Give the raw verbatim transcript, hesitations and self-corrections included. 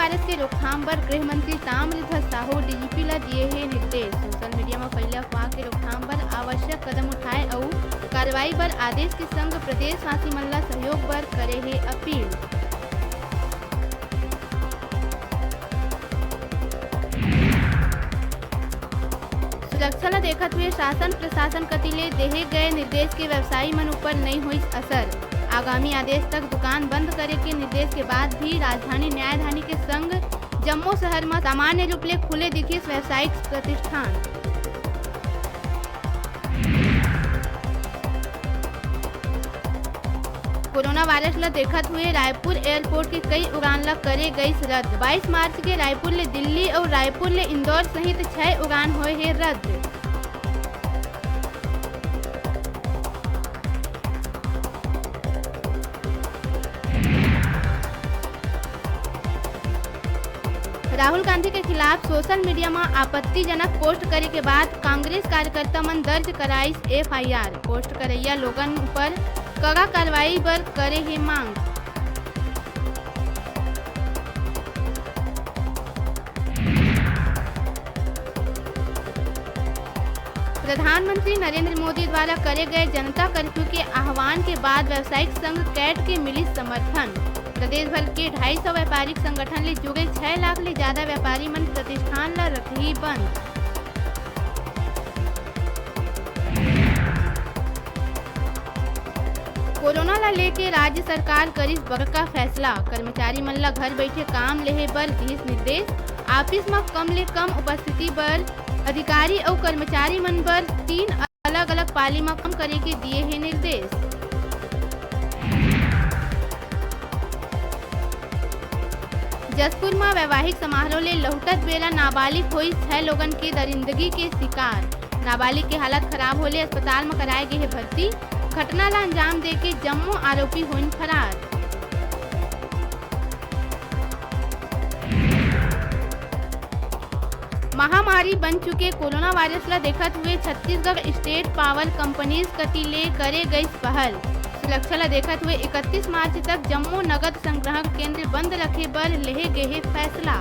Virus के रोकथाम बर गृह मंत्री ताम्रध्वज साहू डीजीपी ला दिए हे निर्देश। सोशल मीडिया म फैले अफवाह के रोकथाम बर आवश्यक कदम उठाए अउ कार्रवाई बर आदेश के संग प्रदेशवासी मन ला सहयोग बर करे हे अपील। सुरक्षा ल देखत हुए शासन प्रशासन कति ले देहे गए निर्देश के व्यवसायी मन ऊपर नइ होइस असर। आगामी आदेश तक दुकान बंद करे के निर्देश के बाद भी राजधानी न्यायधानी के संग जम्मो शहर म सामान्य रूप ले खुले दिखिस व्यावसायिक प्रतिष्ठान। कोरोना वायरस ल देखत हुए रायपुर एयरपोर्ट के कई उड़ान ल करे गइस रद्द। बाईस मार्च के रायपुर ले दिल्ली अउ रायपुर ले इंदौर सहित छह उड़ान होए हे रद्द। राहुल गांधी के खिलाफ सोशल मीडिया म आपत्तिजनक पोस्ट करे के बाद कांग्रेस कार्यकर्ता मन दर्ज कराइस एफआईआर। पोस्ट करइया लोगन ऊपर कड़ा कार्रवाई बर करे हे मांग। प्रधानमंत्री नरेंद्र मोदी द्वारा करे गए जनता कर्फ्यू के आह्वान के बाद व्यावसायिक संघ कैट के मिलिस समर्थन। प्रदेश भर के ढाई सौ व्यापारिक संगठन ले जुड़े छह लाख ले ज्यादा व्यापारी मन प्रतिष्ठान ला रखही बंद। कोरोना ला लेके राज्य सरकार करिस बड़का फैसला। कर्मचारी मन ला घर बइठे काम लेहे बर दिस निर्देश। ऑफिस म कम ले कम उपस्थिति बर अधिकारी अउ कर्मचारी मन बर तीन अलग-अलग पाली म काम करे के दिए हे निर्देश। जशपुर म वैवाहिक समारोह ले लहुटत बेरा नाबालिग होइस छह लोगन के दरिंदगी के शिकार। नाबालिग के हालत खराब होले अस्पताल म कराए गे हे भर्ती। घटना ला अंजाम देके जम्मो आरोपी होइन फरार। महामारी बन चुके कोरोना वायरस ला देखत हुए छत्तीसगढ़ स्टेट पावर कंपनीज कति ले करे गइस पहल। सुरक्षा ला देखत हुए इकतीस मार्च तक जम्मो नगद संग्रहण केंद्र बंद रखे बर लेहे गे हे फैसला।